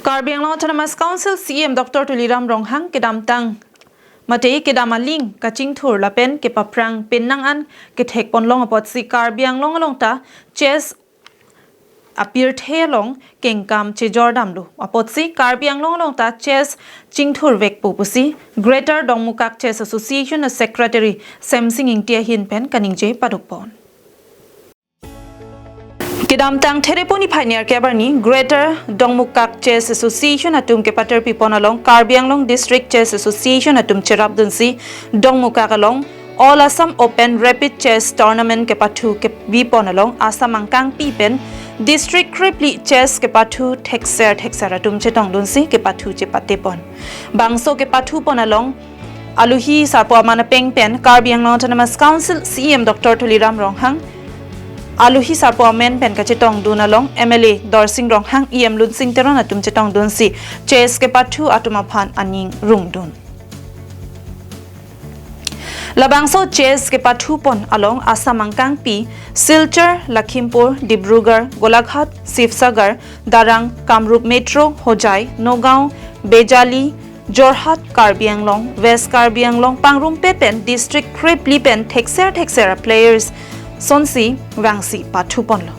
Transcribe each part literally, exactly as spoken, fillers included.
Karbi Anglong Autonomous Council C E M Doctor Tuliram Ronghang kedamtang mate kedam aling kachingthur lapen kepaphrang pinnang an kethekponlong apotsi Karbi Anglong along ta chess apirthe along kengkam chejordamlo apotsi Karbi Anglong along ta chess chingthurvekpo pusi Greater Dongmukak Chess Association a Secretary Semsing Ingti ahin pen kaningje padukpon. Kedamtang Thereponi phaini arkebarni Greater Dongmukak Chess Association atum kepaterpipon along Karbi Anglong District Chess Association atum cherapdunsi Dongmukak along All Assam Open Rapid Chess Tournament kepathu kebipon along Assam angkangpi pen District krepli chess kepathu thekser thekser atum chetongdunsi kepathu chepatepon. Bangso kepathupon along aluhi sarpo aman apeng pen Karbi Anglong Autonomous Council C E M Doctor Tuliram Ronghang, aluhi sarpo amen pen kachetongdun along M L A Dorsing Ronghang, E M Lunsing Teron atum chetongdunsi chess kepathu atum aphan aning rungdun. Labangso chess kepathupon along Assam angkangpi Silchar, Lakhimpur, Dibrugarh, Golaghat, Sibsagar, Darrang, Kamrup Metro, Hojai, Nagaon, Bejali, Jorhat, Karbi Anglong, West Karbi Anglong, pangrumpet pen district krepli pen thekser thekser a players sonsi vangsi pathuponlo.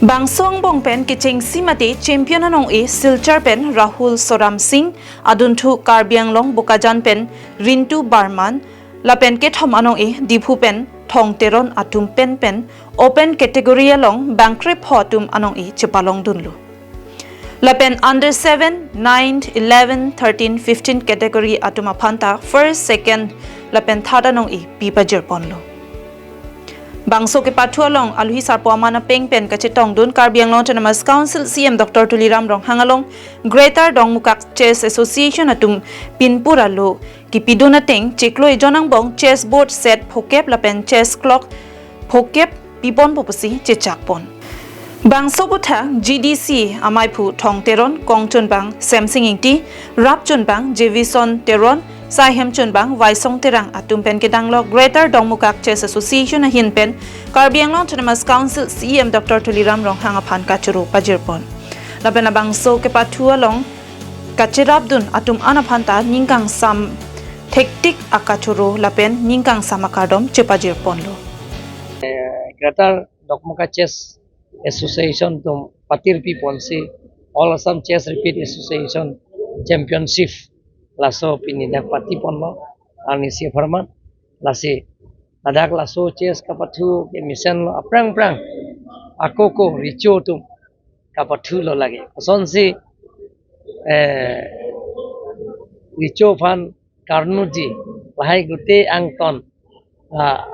Bangso angbong pen kechengsi mate champion anong-e Silchar pen Rahul Soram Singh, adunthu Karbi Anglong Bokajan pen Rintu Barman, lapen kethom anong-e Diphu pen Thong Teron atum pen pen open category along bangkrepho atum anong-e chepalongdunlo. Lapen under seven, nine, eleven, thirteen, fifteen category atum aphan ta first, second lapen third anong-e pipajirponlo. Bangso kepathu along aluhi sarpo aman apeng pen kachetongdun Karbi Anglong Autonomous Council C E M Doctor Tuliram Ronghang along Greater Dongmukak Chess Association atum pinpur alo kipidun ateng chiklo ejon angbong chess board set phokep lapen chess clock phokep piponpo pusi chechakpon. Bangso aputhak G D C amaiphu Thong Teron, kongchunbang Semsing Ingti, rapchunbang Jevison Teron, saihem chunbang Waisong Terang atum pen kedanglo Greater Dongmukak Chess Association ahin pen Karbi Anglong Autonomous Council C E M Doctor Tuliram Ronghang aphan kachoro pajirpon. Lapen labangso kepathu along kacherapdun atum an aphan ta ningkangsam thektik akachoro lapen ningkangsam akardom chepajirponlo. Greater Dongmukak Chess Association atum patirpiponsi All Assam Chess Rapid Association Championship laso pini dak patiponlo arnisi apharman. Lasi ladak laso chess kapathu ke mesenlo aphrang phrang ako ako recho atum kapathulo lake. Kosonsi, eh, recho aphan karnuji, lahai gute angton, la,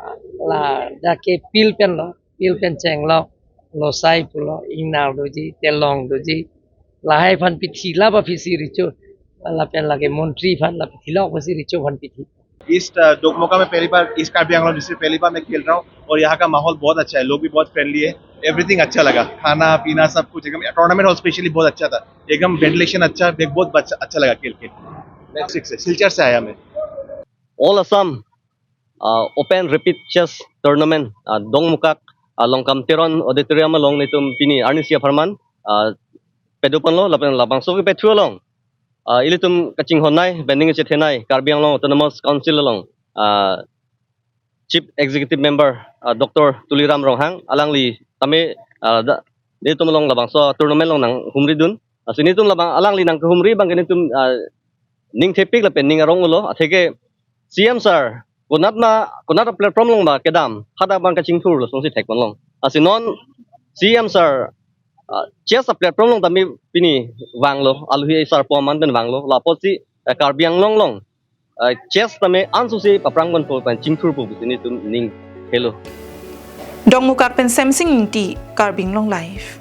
ladak ke pil penlo, pil pen chenglo, losai pulo, ingnar doji, telong doji, lahai aphan pithi la ba phisi recho, lapen lake montri aphan la pithi lo phisi recho aphan pithi. East, अ, डोकमोका में पहली बार, east Karbi Anglong district पहली बार मैं खेल रहा हूँ और यहाँ का माहौल बहुत अच्छा है, लोग भी बहुत फ्रेंडली है, एवरीथिंग अच्छा लगा, खाना पीना सब कुछ एकदम, टूर्नामेंट हॉल स्पेशली बहुत अच्छा था, एकदम वेंटिलेशन अच्छा, देख, बहुत अच्छा, अच्छा लगा खेल के। सिक्स से, सिलचर से आया मैं। All Assam, uh, Open Rapid Chess Tournament, uh, Dongmukak, uh, Longkam Teron Auditorium along nelitum pini arnisi apharman, uh, padoponlo lapen labangso kepathu along, uh, ilitum kachinghonnei, bending chethenei, Karbi Anglong Autonomous Council along, uh, Chief Executive Member, uh, Doctor Tuliram Ronghang, alangli tame, uh, da, nelitum along labangso tournament along nanghumridun. Lasi nelitum labang alangli nanghumri abang ke nelitum, uh, ning thepik lapen ning arong-ulo, atheke C M sir, konat ma, konat platform along ba kedam, hadak abang kachingthurlo, songsi thekponlong. Lasi non C M sir, uh, chess a platform along tame pini vanglo, aluhi sarpo aman pen vanglo, lapotsi, uh, Karbi Anglong along, uh, chess tame ansose paphrangponpo pen chingthurpo pusi nelitum ning helo. Dongmukak pen Semsing Ingti, Karbi Anglong Live.